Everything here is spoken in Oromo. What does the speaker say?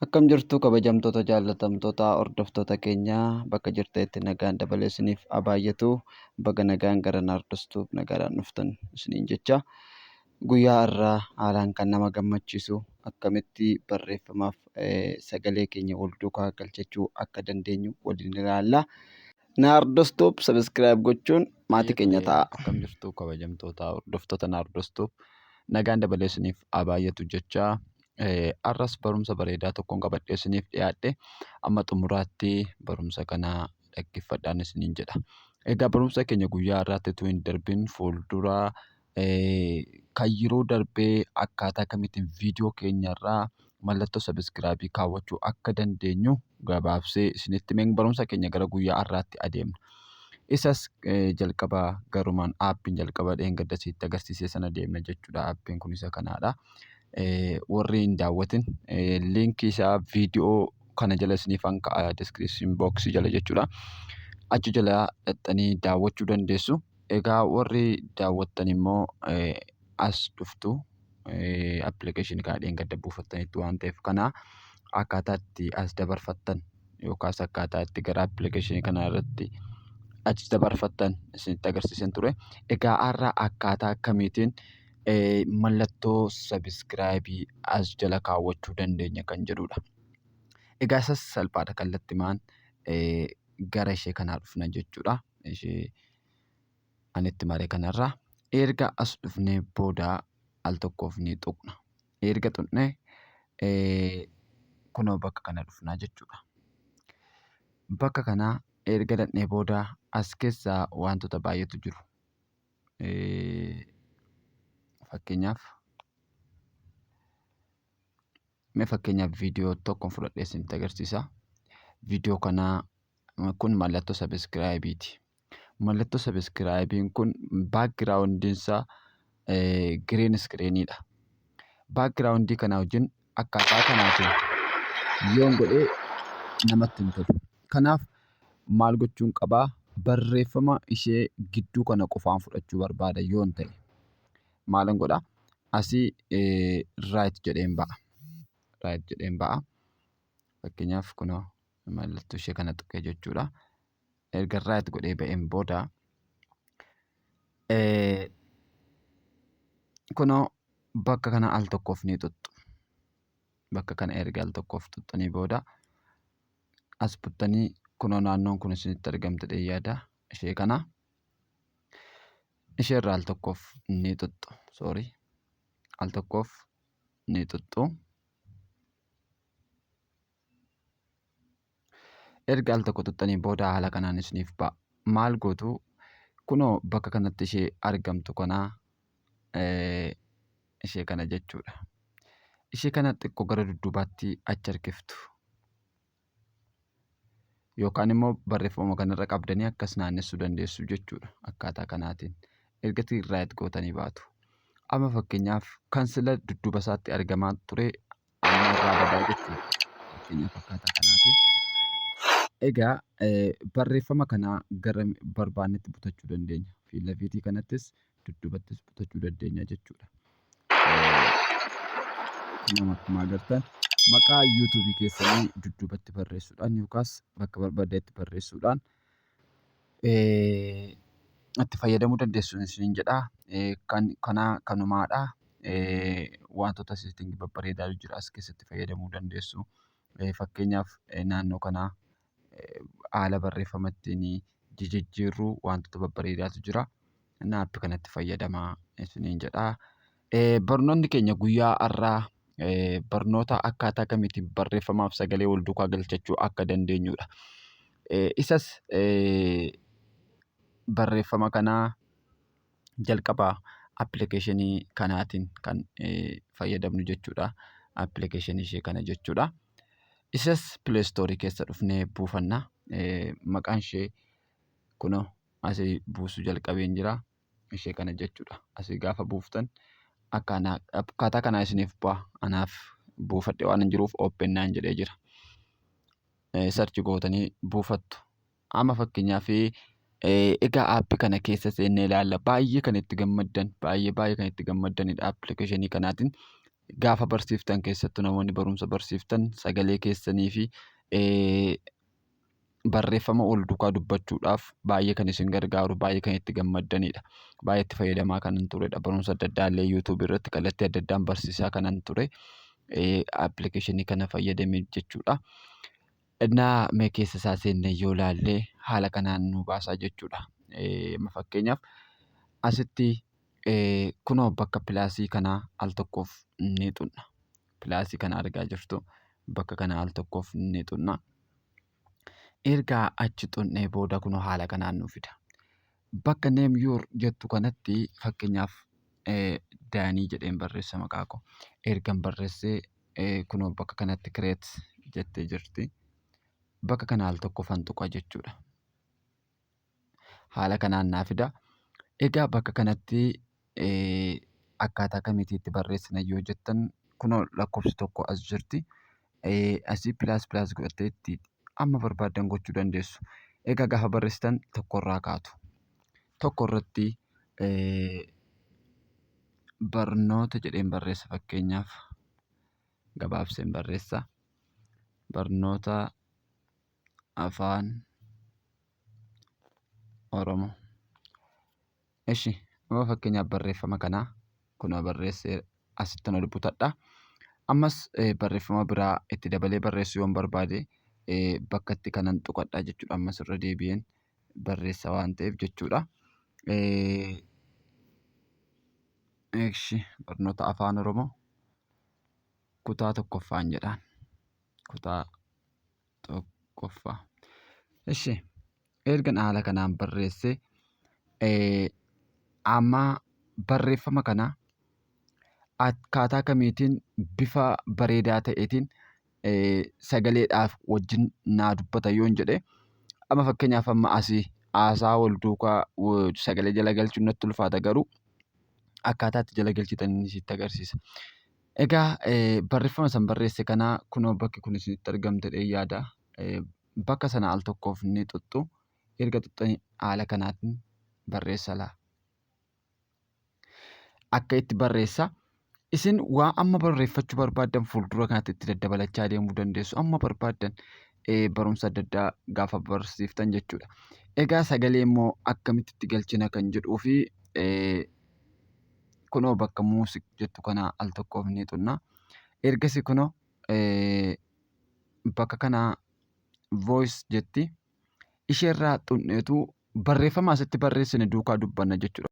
Akkam jirtu kabajamtoota jaallatamtoota hordoftoota keenyaa bakka jirtanitti nagaan dabalee isiniif haa baay'atu. Baga nagaan gara Naardos Tube nagaadhaan dhuftan isiniin jecha. Guyyaa har'aa haalaan kan nama gammachiisu akkamitti barreeffamaaf sagalee keenya wal duukaa galchachuu akka dandeenyu waliin ilaalla. Naardos Tube subscribe gochuun maatii keenya ta'a. Akkam jirtu kabajamtoota hordoftoota Naardos Tube nagaan dabalee isiniif haa baay'atu jecha har'as barumsa bareedaa tokkoon qabadhee isiniif dhiyaadhe amma xumuraatti barumsa kana dhaggeeffadhaan isiniin jedha. Egaa barumsa keenya guyyaa har'aatti utuu hin darbin fuuldura kan yeroo darbee akkaataa kamittiin viidiyoo keenyarraa mallattoo sabiskiraabii kaawwachuu akka dandeenyu gabaabsee isinitti himeen barumsa keenya gara guyyaa har'aatti adeemna. Isas jalqaba garumaan aappiin jalqaba dheengadda sitti agarsiisee sana deemna jechuudha. Aappiin kun isa kanaadha. Warri hin daawwatin liinkii isaa viidiyoo kana jala isiniifan ka'a description box jala jechuudha. Achi jala dhaqxanii daawwachuu dandeessu. Egaa warri daawwattan immoo as dhuftu appilikeeshinii kana dheengadda buufattanitti waan ta'eef kana akkaataa itti as dabarfattan yookaas akkaataa itti gara appilikeeshinii kanaa irratti achi dabarfattan isinitti agarsiisan ture. Egaa har'a akkaataa akkamiitiin mallattoo sabiskiraayibii as jala kaawwachuu dandeenya kan jedhudha. Egaa isas salphaadha kallattimaan gara ishee kanaa dhufna jechuudha. Ishee ani itti mare kanarra erga as dhufnee booda al tokkoof ni tuqna. Erga tuqnee kunoo bakka kana dhufna jechuudha. Bakka kana erga dhaqnee booda as keessa wantoota baay'eetu jiru. Fakkeenyaaf mee fakkeenyaaf viidiyoo tokkon fudhadhee isinitti agarsiisa. Viidiyoo kana kun mallattoo sabiskiraayibiiti. Mallattoo sabiskiraayibiin kun baakgiraawundiin isaa giriin iskiriiniidha. Baakgiraawundii kana wajjin akkaataa kanaatiin yoon godhee namatti hin tolu. Kanaaf maal gochuun qabaa? Barreeffama ishee gidduu kana qofaan fudhachuu barbaada yoon ta'e maalan godha? Asii right jedheen ba'a. Right jedheen ba'a. Fakkeenyaaf kunoo mallattoo ishee kana tuqee jechuudha. Erga right godhee ba'een booda kunoo bakka kana al tokkoof ni xuxxu. Bakka kana erga al tokkoof xuxxanii booda as buttanii kunoo naannoon kun isinitti argamte jedhee yaada. Ishee kana ishee irraa al tokkoof ni xuxxu. Sorry. Al tokkoof ni xuxxu. Erga al tokko xuxxanii booda haala kanaan isiniif ba'a. Maal gootu kunoo bakka kanatti ishee argamtu kana ishee kana jechuudha. Ishee kana xiqqoo gara dudduubaatti achi harkiftu. Yookaan immoo barreeffama kanarra qabdanii akkas naannessuu dandeessu jechuudha akkaataa kanaatiin. Ergasii right gootanii baatu. Amma fakkeenyaaf kan sila dudduuba isaatti argamaa ture amma irraa badaa jechuudha. Fakkeenyaaf akkaataa kanaatiin. Egaa barreeffama kana gara barbaannetti butachuu dandeenya. Fiilafiitii kanattis dudduubattis butachuu dandeenya jechuudha. Kunoo akkuma agartan maqaa yuutuubii keessanii dudduubatti barreessuudhaan yookaas bakka barbaadetti barreessuudhaan itti fayyadamuu dandeessu isiniin jedha. Kan kanaa kanumaadha. Wantoota setting babbareedaatu jira as keessatti fayyadamuu dandeessu. Fakkeenyaaf naannoo kanaa haala barreeffama ittiin jijijjiirru wantoota babbareedaatu jira. Inni app kanatti fayyadamaa isiniin jedha. Barnoonni keenya guyyaa har'aa barnoota akkaataa kamiitiin barreeffamaaf sagalee wal duukaa galchachuu akka dandeenyudha. Isas barreeffama kanaa jalqaba appilikeeshinii kanaatiin kan fayyadamnu jechuudha. Appilikeeshinii ishee kana jechuudha. Isas pileestoorii keessa dhufnee buufanna. Maqaan ishee kunoo asii buusuu jalqabeen jira. Ishee kana jechuudha. Asii gaafa buuftan akkaataa kanaa isiniif bu'a. Anaaf buufadhe waan hin jiruuf open naan jedhee jira. Sarchi gootanii buufattu. Amma fakkeenyaaf egaa aappii kana keessa seennee ilaalla. Baay'ee kan itti gammaddan baay'ee baay'ee kan itti gammaddanidha appilikeeshinii kanaatiin. Gaafa barsiiftan keessattuu namoonni barumsa barsiiftan sagalee keessanii fi barreeffama wal duukaa dubbachuudhaaf baay'ee kan isin gargaaru baay'ee kan itti gammaddanidha. Baay'ee itti fayyadamaa kanan turedha. Barumsa adda addaa illee YouTube irratti kallattii adda addaan barsiisaa kanan ture. Appilikeeshinii kana fayyadamee jechuudha. Innaa mee keessa isaa seennee yoo ilaalle haala kanaan nu baasaa jechuudha. Amma fakkeenyaaf asitti kunoo bakka pilaasii kanaa al tokkoof ni xunna. Pilaasii kana argaa jirtu bakka kana al tokkoof ni xunna. Erga achi xunnee booda kunoo haala kanaan nu fida. Bakka name your jettu kanatti fakkeenyaaf Daanii jedheen barreessa maqaa koo. Ergan barreessee kunoo bakka kanatti create jettee jirti. Bakka kana al tokkoffan tuqa jechuudha. Haala kanaan naa fida. Egaa bakka kanatti akkaataa kamiitii itti barreessina yoo jettan kunoo lakkoofsi tokko as jirti. Asii pilaas pilaas godhattee itti amma barbaaddan gochuu dandeessu. Egaa gaafa barreessitan tokkorraa kaatu. Tokko irratti barnoota jedheen barreessa fakkeenyaaf gabaabseen barreessa. Barnoota afaan Oromoo. Eshi amma fakkeenyaaf barreeffama kana kunoo barreessee asittan ol butadha. Ammas barreeffama biraa itti dabalee barreessuu yoon barbaade bakka itti kanan tuqadha jechuudha. Ammas irra deebi'een barreessa waan ta'eef jechuudha. Eshi barnoota afaan Oromoo kutaa tokkoffaan jedhaan. Kutaa tokkoffaa. Eshi ergan haala kanaan barreesse amma barreeffama kana akkaataa kamiitiin bifa bareedaa ta'eetiin sagaleedhaaf wajjin naa dubbata yoon jedhe amma fakkeenyaaf amma asii haasaa wal duukaa sagalee jala galchuun natti ulfaata garuu akkaataa itti jala galchitan inni sitti agarsiisa. Egaa barreeffama san barreesse kana kunoo bakki kun isinitti argamte jedhee yaada. Bakka sana al tokkoof ni xuxxu. Erga xuxxanii haala kanaatiin barreessa laa. Akka itti barreessa. Isin waa amma barreeffachuu barbaaddan fuuldura kanatti itti daddabalachaa deemuu dandeessu. Amma barbaaddan barumsa adda addaa gaafa barsiiftan jechuudha. Egaa sagalee immoo akkamitti itti galchina kan jedhuu fi kunoo bakka muusik jettu kana al tokkoof ni xunna. Ergasii kunoo bakka kana voice jetti. Isheerraa xunneetu barreeffama asitti barreessine duukaa dubbanna jechuudha.